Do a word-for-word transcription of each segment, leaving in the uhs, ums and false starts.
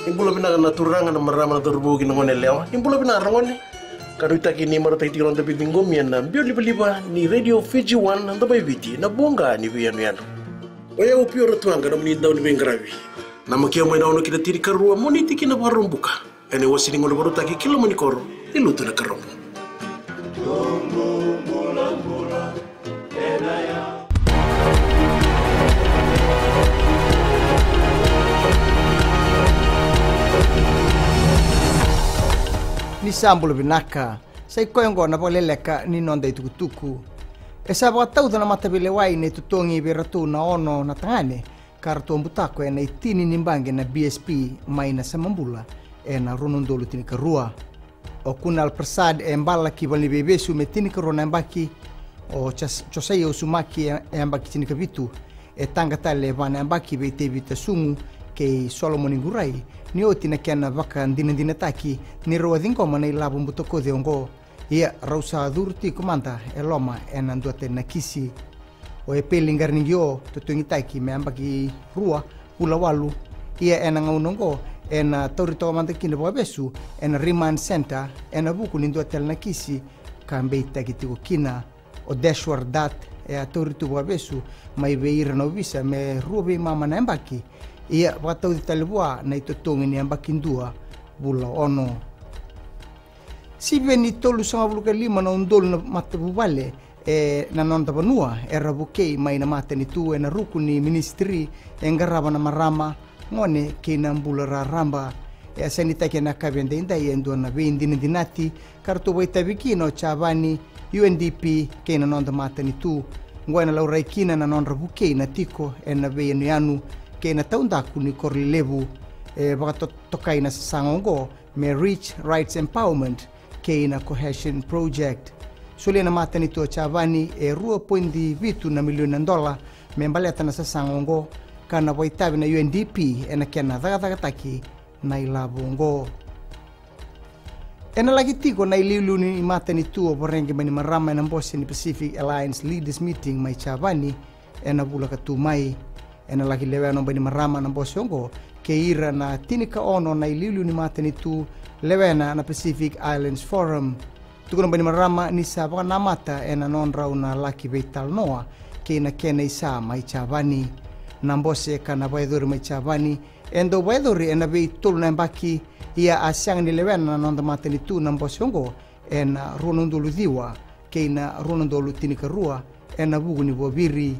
Ni bula vinaka na turaga, na marama, na cauravou kei na gone yalewa. Ni bula vinaka ragone. Ka nuitaki ni marautaki tiko na noda veiciqomi ena biau livaliva ni Radio Fiji One, na Domo i Viti, na voqa ni veiyanuyanu. O yau Pio Ratuaqa, nomuni dau ni veiqaravi. Namaki au mai na ono ki na tinikarua, Moniti ki na Vakaraubuka. Ena iwase ni gauna vakarautaki ki loma ni koro ni Lotu Nakarobo. Ni sa bula vinaka. Sa i koya oqo na vakaleleka ni noda itukutuku. E sa vakatauca na mataveilewai na itotogi vei iratou na ono na tagane ka ratou a butako ena itini ni baqe na B S P mai na Samabula ena rua na udolu tinikarua. O Kunal Prasad e bala ki valeniveivesu me tinikarua na yabaki. O Jos-, Josaia Usumaki e, e yabaki tinikavitu. E taqa tale e va na yabaki vei Tevita Sugu kei Solomoni Qurai ni oti na kena vakadinadinataki ni rau a ciqoma na ilavo butakoci oqo. Ia rau sa curu tiko mada e loma ena dua tale na kisi. O Epeli Qariniqio, totogitaki me yabaki rua, vula walu. Ia ena gauna oqo ena tauri toka mada kina vakavesu ena remand centre ena vuku ni dua tale na kisi ka beitaki tiko kina. O Deshwar Dutt e a tauri tu vakavesu mai vei ira na ovisa me rua veimama na yabaki. Ia vakatauci tale vua na itotogi ni yabaki dua, vula ono. Sivia ni tolusagavulu ka lima na udolu na matavuvale ena noda vanua era vukei mai na matanitu ena ruku ni minisitiri e qarava na marama, gone kei na bula raraba. E a sainitaki ena yakavi edaidai e dua na veidinadinati ka ratou vakaitavi kina o Javani, U N D P kei na noda matanitu. Oqo ena laurai kina na nodra vukei na tiko ena veiyanuyanu kei na taudaku ni koro lelevu e vakatokai na sasaga oqo me Rich Rights Empowerment kei na Cohesion Project. Solia na matanitu o Javani e rua poidi vitu na milioni na dola me baleta na sasaga oqo ka na vakaitavi na U N D P ena kena cakacakataki na ilavo oqo. Ena laki tiko na iliuliu ni matanitu o Voreqe Bainimarama ena bose ni Pacific Alliance Leaders Meeting mai Javani ena vula ka tu mai. Ena laki lewena o Bainimarama na bose oqo kei ira na tinikaono na iliuliu ni matanitu lewena na Pacific Islands Forum. Tukuna o Bainimarama ni sa vakanamata ena nodrau na laki veitalanoa kei na kena isa mai Javani. Na bose ka na vakayacori mai Javani e dau vakayacori ena veitolu na yabaki, ia a sega ni lewena na noda matanitu na bose oqo ena rua na udolu ciwa kei na rua na udolu tinikarua ena vuku ni vuaviri.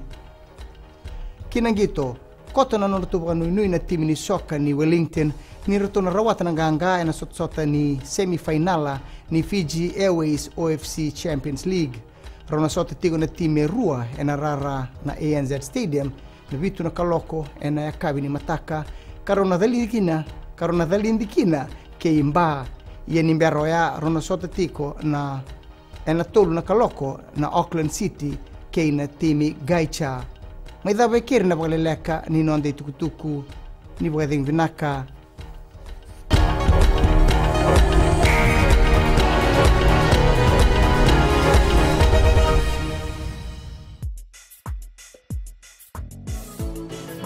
Ki na qito, koto na nodratou vakanuinui na timi ni soka ni Wellington ni ratou na rawata na qaqa ena sotasota ni semifainala ni Fiji Airways O F C Champions League. Rau na sota tiko na timi e rua ena rara na A N Z Stadium na vitu na kaloko ena yakavi ni mataka, ka rau na calidi kina, ka rau na calidi kina kei Ba. Ia ni bera oya rau na sota tiko na, ena tolu na kaloko na Auckland City kei na timi Gaicha. Mai cava e keri na vakaleleka ni noda itukutuku. Ni vakacegu vinaka.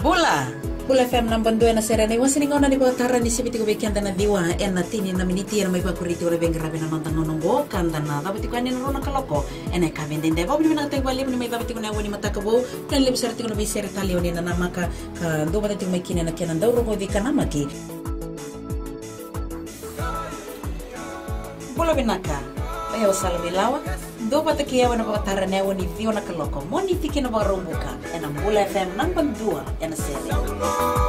Bula! Bula F M naba dua ena sere, na iwase ni gauna ni vakatara ni sivi tiko vei keda na ciwa ena tini na miniti, ena mai vakuri tiko na veiqaravi ena noda gauna oqo, ka da na cava tiko yani ena rua na kaloko ena yakavi edaidai. Vakavinavinakataki vakalevu ni mai cava tiko na aua ni mataka vou, kena levu sara tiko na veisere talei o ni na namaka ka dua vata tiko mai kina ena kena dau rogoci ka namaki. Bula vinaka. O yau Sala Veilawa. Dua vata kei au ena vakatara ena aua ni ciwa na kaloko, Moniti ki na Vakaraubuka, ena Bula F M naba dua ena sere.